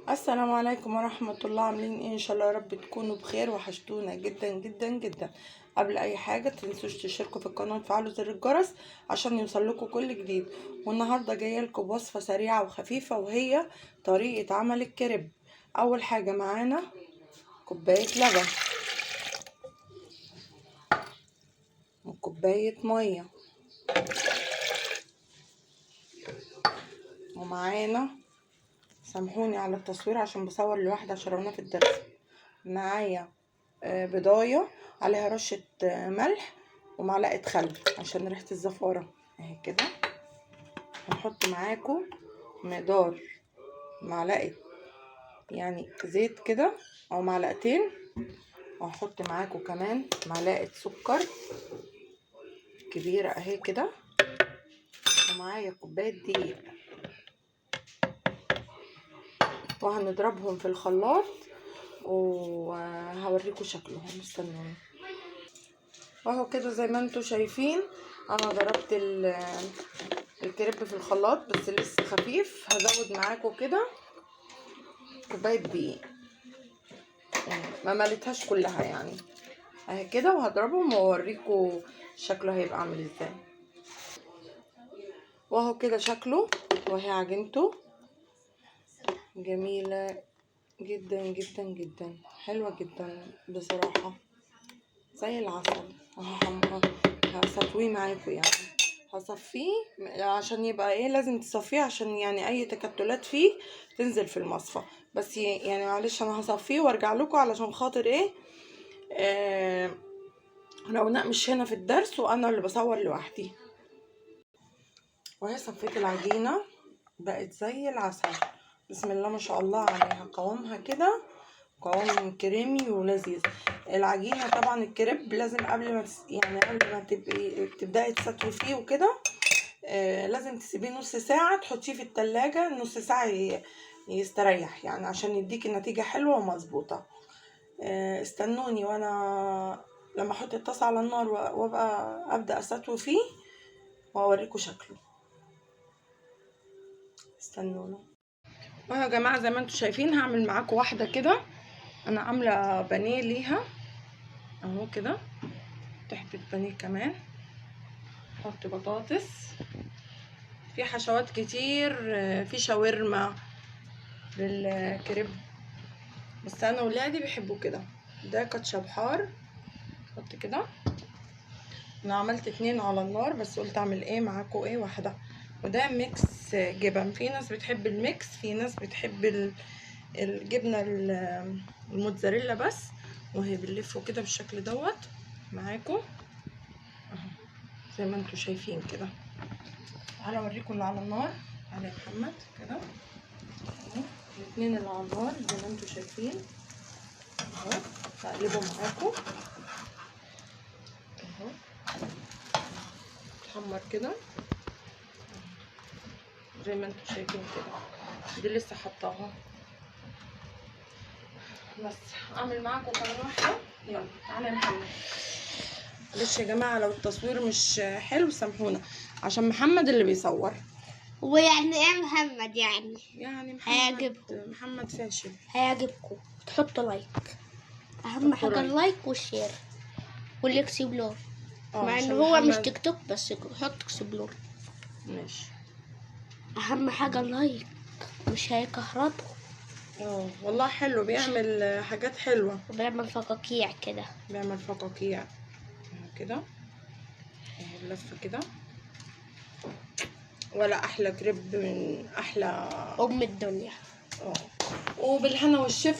السلام عليكم ورحمة الله. عاملين ايه؟ ان شاء الله يا رب تكونوا بخير. وحشتونا جدا جدا جدا. قبل اي حاجة تنسوش تشتركوا في القناة وتفعلوا زر الجرس عشان يوصل لكم كل جديد. والنهاردة جاية لكم بوصفة سريعة وخفيفة، وهي طريقة عمل الكريب. اول حاجة معانا كوباية لبن وكوباية مية، ومعانا، سامحوني على التصوير عشان بصور لوحدي عشان انا في الدرس، معايا بضايه عليها رشه ملح ومعلقة خل عشان ريحه الزفاره اهي كده. هنحط معاكم مقدار معلقه يعني زيت كده او معلقتين، وهحط معاكم كمان معلقه سكر كبيرة اهي كده، ومعايا كوباية دقيق، وهنضربهم في الخلاط وهوريكم شكلهم. استنوني. اهو كده زي ما انتم شايفين انا ضربت الكريب في الخلاط، بس لسه خفيف. هزود معاكم كده كوباية دقيق، ما مليتهاش كلها يعني اهي كده، وهضربهم واوريكم شكله هيبقى عامل ازاي. واهو كده شكله، وهي عجينته جميلة جدا جدا جدا، حلوة جدا بصراحة، زي العسل. هصفيه معاكم يعني، هصفيه عشان يبقى ايه، لازم تصفية عشان يعني اي تكتلات فيه تنزل في المصفى. بس يعني معلش انا هصفيه وارجع لكم علشان خاطر ايه، رونق مش هنا في الدرس وانا اللي بصور لوحدي. وهي صفيت العجينة بقت زي العسل، بسم الله ما شاء الله عليها، قوامها كده قوام كريمي ولذيذ. العجينة طبعا الكريب لازم قبل ما يعني قبل ما تبقي تبداي تسوي فيه وكده، لازم تسيبيه نص ساعة، تحطيه في التلاجة نص ساعة يستريح يعني عشان يديكي النتيجة حلوة ومظبوطه. استنوني وانا لما احط الطاسه على النار وابقى ابدا اسوي فيه واوريكم شكله. استنونا. اهو يا جماعة زي ما انتم شايفين هعمل معاكم واحدة كده، انا عامله بانيه ليها اهو كده، تحت البانيه كمان احط بطاطس، في حشوات كتير، في شاورما للكريب، بس انا ولادي بيحبوا كده. ده كاتشب حار احط كده. انا عملت 2 على النار بس قلت اعمل ايه معاكم ايه واحدة. وده mix جبن، في ناس بتحب ال mix، في ناس بتحب الجبنة الموتزاريلا بس. وهي بنلفه كده بالشكل دوت معاكم اهو زي ما انتم شايفين كده. تعالوا اوريكم اللي على النار. تعالى يا محمد كده اهو، الاثنين اللي على النار زي ما انتم شايفين اهو، هقلبه معاكم اهو، اتحمر كده زي ما انتم شايفين كده. دي لسه حطاها، بس اعمل معاكم كمان واحدة. يلا تعالى يا محمد. معلش يا جماعة لو التصوير مش حلو سامحونا عشان محمد اللي بيصور. ويعني ايه محمد؟ يعني محمد هيعجبكم. محمد فاشل. هيعجبكم. تحطوا like، اهم حاجة ال like وال share وال explore، مع ان هو مش تيك توك بس حط explore. ماشي، اهم حاجة ال like، مش هيكهربه. والله حلو، بيعمل حاجات حلوة، وبيعمل فقاقيع كده، بيعمل فقاقيع كده اهي اللفة كده. ولا احلى كريب من احلى ام الدنيا. وبالهنا والشفا.